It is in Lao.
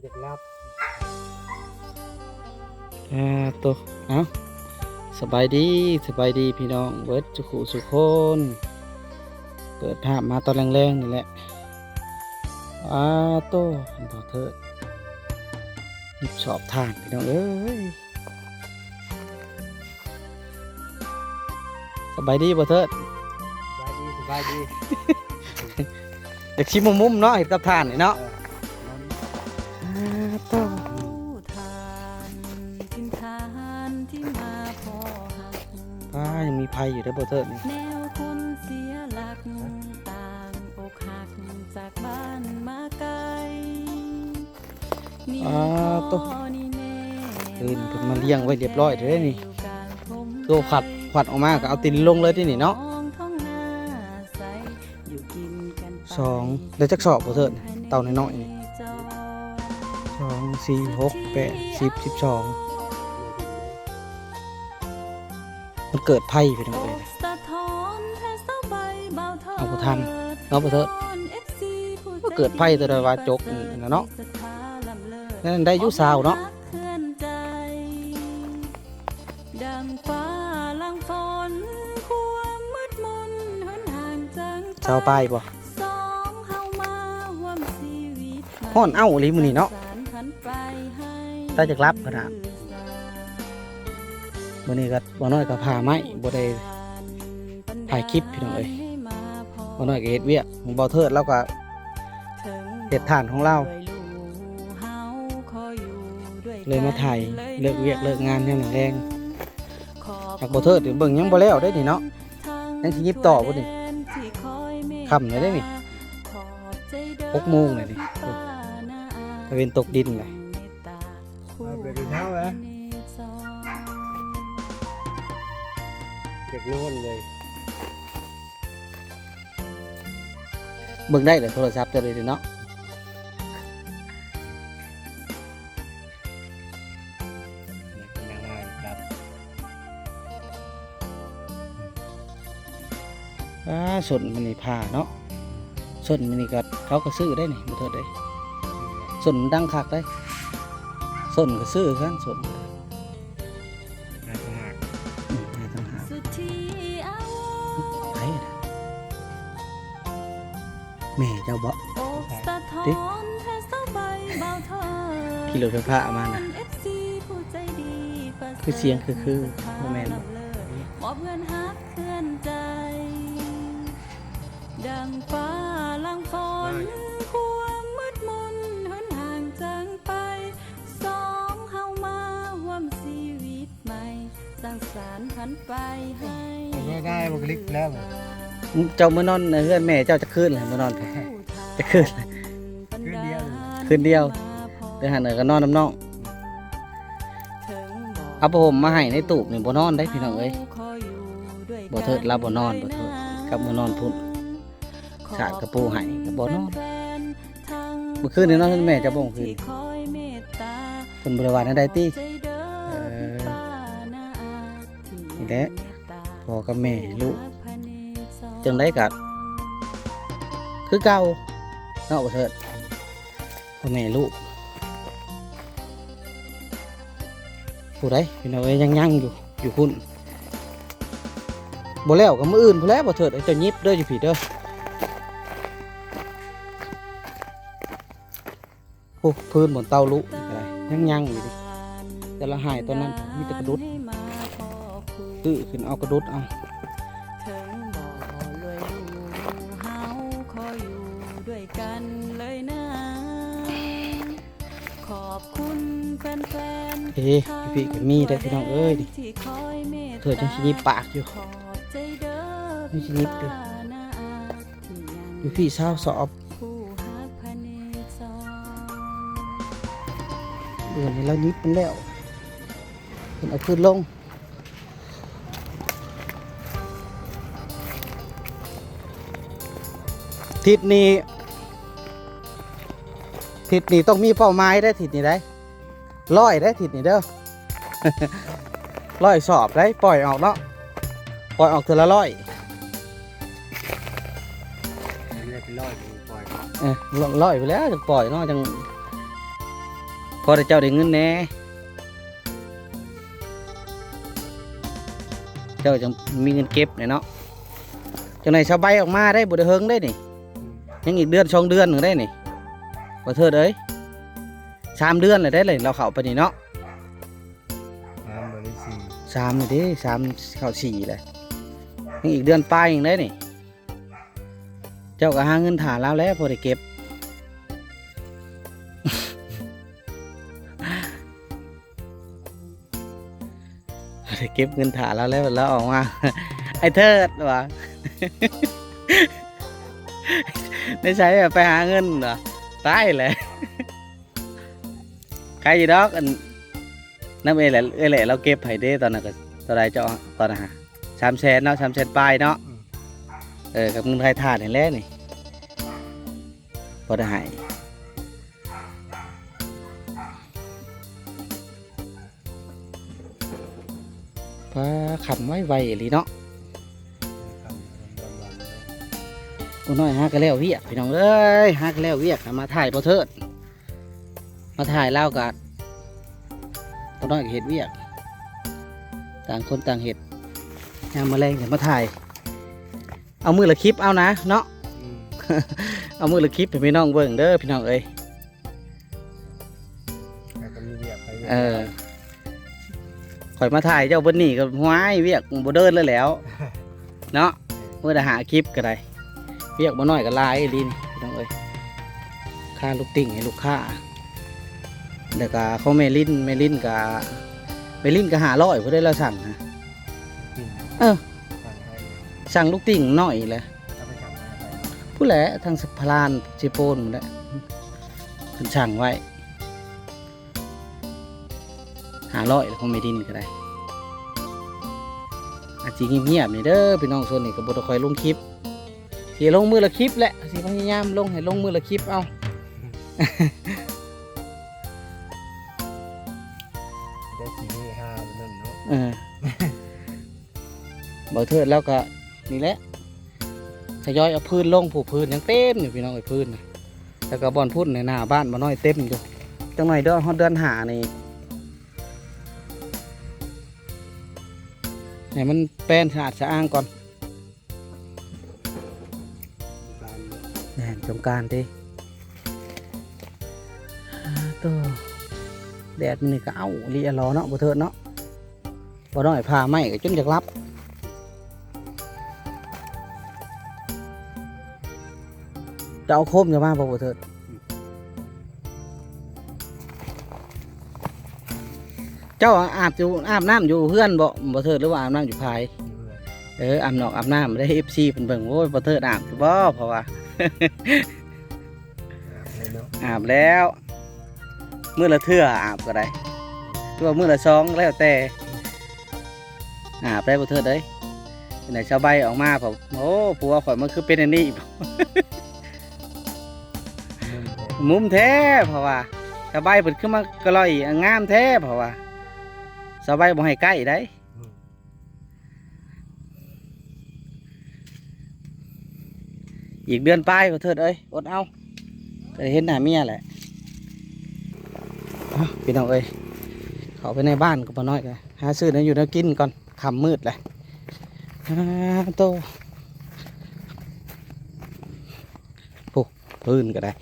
ຢາກຫຼັບ ອ່າ ໂຕ ເອົ້າ ສະບາຍດີ ສະບາຍດີພີ່ນ້ອງເບິດສູ່ຜູ້ສູ່ຄົນ. ເປີດພາບມາຕອນແລງໆນີ້ແຫຼະ. ອ່າ ໂຕ ບ່າວເທີດ ຮີບສອບຖ່ານ ພີ່ນ້ອງເອີຍ. ສະບາຍດີ ບ່າວເທີດ. ສະບາຍດີ ສະບາຍດີ. ຢາກຊິມມຸມໆເນາະ ເຮັດກັບຖ່ານນີ້ເນາະ. ເອີ ອ່າ ໂຕ ຖ່ານ ກິນຖ່ານທີ່ມາພໍຮັກ. ອ່າ ຍັງມີໄຟຢູ່ເດີ ບ່າວເທີດນີ້. ແນວຄົນເສຍຫຼັກ ຕ່າງອົກຫັກຈາກບ້ານມາໄກ. ອ່າ ໂຕ ຄືນເພິ່ນມາລ້ຽງໄວ້ລຽບຮ້ອຍເດ້ນີ້. ໂຕ ຄວັດ ຄວັດອອກມາກໍເອົາຕີນລົງເລີຍເດ້ນີ້ເນາະ. ສອງ ໄດ້ຈັກສອບ ບ່າວເທີດ? ເຕົ້ານ້ອຍໆນີ້ ສອງ ສີ່ ຫົກ ແປດ ສິບ ສິບສອງ. ມັນເກີດໄພ ພີ່ນ້ອງເອີຍ. ເອົາບໍ່ທັນເນາະ ບ່າວເທີດ. ມັນເກີດໄພ ແຕ່ວ່າຈົກນັ້ນນະເນາະ. ນັ້ນໄດ້ຢູ່ຊາວເນາະ. ຊາວປາຍບໍ່? ຮ້ອນເອົ້າອີ່ຫຼີມື້ນີ້ເນາະ. ຕາຢາກຫຼັບຂະໜາດ. ມື້ນີ້ກໍ ບ່າວນ້ອຍກໍຜ່າໄມ້ ບໍ່ໄດ້ຖ່າຍຄລິບ ພີ່ນ້ອງເອີຍ. ບ່າວນ້ອຍກໍເຮັດວຽກ, ບ່າວເທີດລາວກໍເຮັດຖ່ານຂອງລາວ ເລີຍມາຖ່າຍເລີກວຽກເລີກງານຍາມແລງ. ຫາກບ່າວເທີດເບິ່ງຍັງບໍ່ແລ້ວເດ້ນີ້ເນາະ, ຍັງຊິຫຍິບຕໍ່ພຸ້ນນີ້. ຄ່ຳແລ້ວເດ້ນີ້, ຫົກໂມງແລ້ວນີ້, ຕາເວັນຕົກດິນແລ້ວ. ເອົາໄປກິນເຂົ້າແລ້ວ, ຢາກນອນເລີຍ. ເບິ່ງໄດ້ແຫຼະໂທລະສັບເຈົ້າເດເນາະ. ອ່າ ສົ້ນມັນນີ້ຜ່າເນາະ, ສົ້ນມັນນີ້ກໍ ເຂົາກໍຊື້ໄດ້ນີ້ ບໍ່ເທີດເດ້. ສົ້ນມັນດັງຄັກເດ້, ສົ້ນກໍຊື້ຄືກັນ, ສົ້ນ ອືມ ໃຫ້ຕ່າງຫາກ. ໃຜ? ແມ່ເຈົ້າບໍ? ຕິ ຂີ່ລົດໄຟຟ້າມານະ, ຄືສຽງຄືໆ ບໍ່ແມ່ນບໍ? ເຈົ້າມານອນເຮືອນແມ່ເຈົ້າຈັກຄືນແລ້ວ? ມານອນຈັກຄືນ? ຄືນດຽວ, ຄືນດຽວ. ໄປຫາເໜືອກໍນອນນຳນ້ອງ. ເອົາຜ້າຫົ່ມມາໃຫ້ໃນຕູບນີ້ບໍ່ນອນໄດ໋ ພີ່ນ້ອງເອີຍ. ບໍ່ເທີດລາວບໍ່ນອນ, ບໍ່ເທີດກັບມານອນພຸ້ນ. ສາດກະປູໃຫ້ກໍບໍ່ນອນ. ມື້ຄືນນີ້ນອນນຳແມ່ເຈົ້າບໍ່? ມື້ຄືນເພິ່ນບໍ່ໄດ້ວ່າແນວໃດຕິ? ເອີ ນີ້ແຫຼະ ພໍ່ກັບແມ່ລູກ ຈັ່ງໃດກໍຄືເກົ່າເນາະ ບໍ່ເທີດ. ພໍ່ແມ່ລູກ ຜູ້ໃດພີ່ນ້ອງເອີຍ ຍັງໆຢູ່ ຢູ່ພຸ້ນ. ບໍ່ແລ້ວກໍມື້ອື່ນພຸ້ນແຫຼະ ບໍ່ເທີດ. ເຈົ້າຫຍິບເດີ ຢູ່ພີ້ເດີ. ໂອ້ ພື້ນບ່ອນເຕົາລຸນີ້ກໍໄດ້ ຍັງໆຢູ່ເດ. ແຕ່ລະຫາຍຕອນນັ້ນມີແຕ່ກະດຸດ, ຕື້ຂຶ້ນເອົາກະດຸດເອົາ. ເອີ ຢູ່ພີ້ກໍມີເດ້ພີ່ນ້ອງເອີຍ. ນີ້ ເທີດຍັງຊິຫຍິບປາກຢູ່, ຍັງຊິຫຍິບຢູ່. ຢູ່ພີ້ຊາວສອບ. ເອີ ນີ້ລາວຫຍິບມັນແລ້ວ, ເພິ່ນເອົາຄືນລົງ. ທິດນີ້ ທິດນີ້ຕ້ອງມີເປົ້າໝາຍເດ້ ທິດນີ້ໄດ໋. ຮ້ອຍເດ້ທິດນີ້ເດີ, ຮ້ອຍສອບໄດ໋. ປ່ອຍອອກເນາະ, ປ່ອຍອອກເທື່ອລະຮ້ອຍ. ເອີ ຮ້ອຍໄປແລ້ວຈັ່ງປ່ອຍເນາະ, ຈັ່ງ ພໍແຕ່ເຈົ້າໄດ້ເງິນແດ່ ເຈົ້າຈັ່ງມີເງິນເກັບແດ່ເນາະ. ຈັ່ງໃດຊາວໃບອອກມາໄດ້ ບໍ່ໄດ້ເຫິງໄດ້ນີ້ ຍັງອີກເດືອນສອງເດືອນໜຶ່ງໄດ້ນີ້ ບໍ່ເທີດເອີຍ. ສາມເດືອນແລ້ວໄດ້ເລີຍ ລາວເຂົ້າໄປນີ້ເນາະ ສາມ ບໍ່ໄດ້ສີ່ ສາມນີ້ເດ້ ສາມ ເຂົ້າສີ່ແລ້ວ ຍັງອີກເດືອນປາຍໜຶ່ງໄດ້ນີ້. ເຈົ້າກໍຫາເງິນຖ້າລາວແຫຼະ ພໍໄດ້ເກັບ ໄດ້ເກັບເງິນຖ້າລາວແລ້ວ ລາວອອກມາ ອ້າຍເທີດວ່າ ໃນໃສໄປຫາເງິນວ່າ ຕາຍແຫຼະ. ຂາຍຢູ່ດອກ ອັນ ນຳເອື້ອຍແຫຼະ ເອື້ອຍແຫຼະລາວເກັບໃຫ້ເດ້ ຕອນນັ້ນກໍເທົ່າໃດເຈົ້າ ຕອນນັ້ນຫາ ສາມແສນເນາະ ສາມແສນປາຍເນາະ. ອືມ ເອີ ກັບເງິນຂາຍຖ່ານນີ້ແຫຼະນີ້ ພໍໄດ້ໃຫ້. ປ້າ ຄ່ຳໄວໆອີ່ຫຼີເນາະ. ບໍ່ນ້ອຍຫາກໍແລ້ວວຽກ ພີ່ນ້ອງເອີຍ ຫາກໍແລ້ວວຽກ ມາຖ່າຍບໍ່ເທີດ ມາຖ່າຍລາວກໍ ບໍ່ນ້ອຍກໍເຮັດວຽກ ຕ່າງຄົນຕ່າງເຮັດ ຍາມມື້ແລງກໍມາຖ່າຍ ເອົາມື້ລະຄລິບເອົານະເນາະ. ອືມ ເອົາມື້ລະຄລິບໃຫ້ພີ່ນ້ອງເບິ່ງເດີ ພີ່ນ້ອງເອີຍ. ແລ້ວກໍມີວຽກໄປວຽກ ເອີ ມາ ຂ້ອຍມາຖ່າຍເຈົ້າເບິດນີ້ກໍ ຫ້ວຍ ວຽກບໍ່ເດີນແລ້ວແຫຼວເນາະ. ມື້ລະຫ້າຄລິບກໍໄດ້ ວຽກບໍ່ນ້ອຍກໍຫຼາຍອີ່ຫຼີນີ້ ພີ່ນ້ອງເອີຍ. ຄ່າລູກຕິ່ງໃຫ້ລູກຄ້າ ແລ້ວກໍຂອງແມ່ລິນ ແມ່ລິນກໍ ແມ່ລິນກໍຫ້າຮ້ອຍ ຜູ້ໃດລາວສັ່ງນະ. ອືມ ເອີ ສັ່ງໃຫ້ ສັ່ງລູກຕິ່ງນ້ອຍແຫຼະ ເອົາໄປສັ່ງໃຫ້ໃຜ? ຜູ້ແຫຼະ ທາງສະພະລານເຊໂປນພຸ້ນແຫຼະ ເພິ່ນສັ່ງໄວ້. ຫ້າຮ້ອຍ ຂອງແມ່ດິນກໍໄດ້ ອາດຊິງຽບໆນີ້ເດີພີ່ນ້ອງ. ຊ່ວງນີ້ກໍບໍ່ໄດ້ຄ່ອຍລົງຄລິບ ຊິລົງມື້ລະຄລິບແຫຼະ ຊິພະຍາຍາມລົງໃຫ້ລົງມື້ລະຄລິບເອົາ ໄດ້ຊິເຮຮານັ້ນເນາະ. ເອີ ບໍ່ເທີດແລ້ວກໍນີ້ແຫຼະ ທະຍອຍເອົາພື້ນລົງ ຜູ້ພື້ນຍັງເຕັມຢູ່ພີ່ນ້ອງເອີຍ ພື້ນນະ. ແລ້ວກໍບ່ອນພຸ້ນໃນໜ້າບ້ານບໍ່ນ້ອຍເຕັມຢູ່ ຈັກໜ່ອຍເດີ ຮອດເດືອນຫ້ານີ້ ໃຫ້ມັນແປນສະອາດສະອ້າງກ່ອນ. ແມ່ນ ສົງການຕິ ໂຕ ແດດມື້ນີ້ກໍເອົ້າອີ່ຫຼີອະຫຼໍເນາະ ບໍ່ເທີດເນາະ. ບໍ່ນ້ອຍຜ່າໄມ້ກໍຈົນຢາກຫຼັບ. ຈະເອົາໂຄມຈະມາບໍ່ ບໍ່ເທີດ? ເຈົ້າອາບຢູ່ ອາບນ້ຳຢູ່ເຮືອນບໍ່ ບໍ່ເທີດ ຫຼືວ່າອາບນ້ຳຢູ່ພາຍ? ຢູ່ເຮືອນ. ເອີ ອາບນອກອາບນ້ຳໄດ້ ເອັຟຊີ ເພິ່ນເບິ່ງ ໂອ້ຍ ບໍ່ເທີດອາບຢູ່ບໍ່ ເພາະວ່າ ອາບແລ້ວເນາະ ອາບແລ້ວ ມື້ລະເທື່ອອາບກໍໄດ້ ຫຼືວ່າມື້ລະສອງ ແລ້ວແຕ່ ອາບໄດ້ບໍ່ເທີດເອີຍ. ໃນຊາວໃບອອກມາ ໂອ້ ຜົວຂ້ອຍມັນຄືເປັນອັນນີ້ ງຸ້ມແທ້ ງຸ້ມແທ້ ເພາະວ່າຊາວໃບເພິ່ນຄືມາກະລ່ອຍງາມແທ້ ເພາະວ່າຊາວໃບບໍ່ໃຫ້ໃກ້ໃດ. ອືມ ອີກເດືອນປາຍ ບໍ່ເທີດເອີຍ ອົດເອົາ ຈະໄດ້ເຫັນໜ້າເມຍແຫຼະ. ເອົ້າ ພີ່ນ້ອງເອີຍ ເຂົ້າໄປໃນບ້ານກໍບໍ່ນ້ອຍ ຫາຊື້ແນວຢູ່ແນວກິນກ່ອນ ຄ່ຳມືດແຫຼະ. ອາ ໂຕ ໂອ້ ພື້ນກໍໄດ້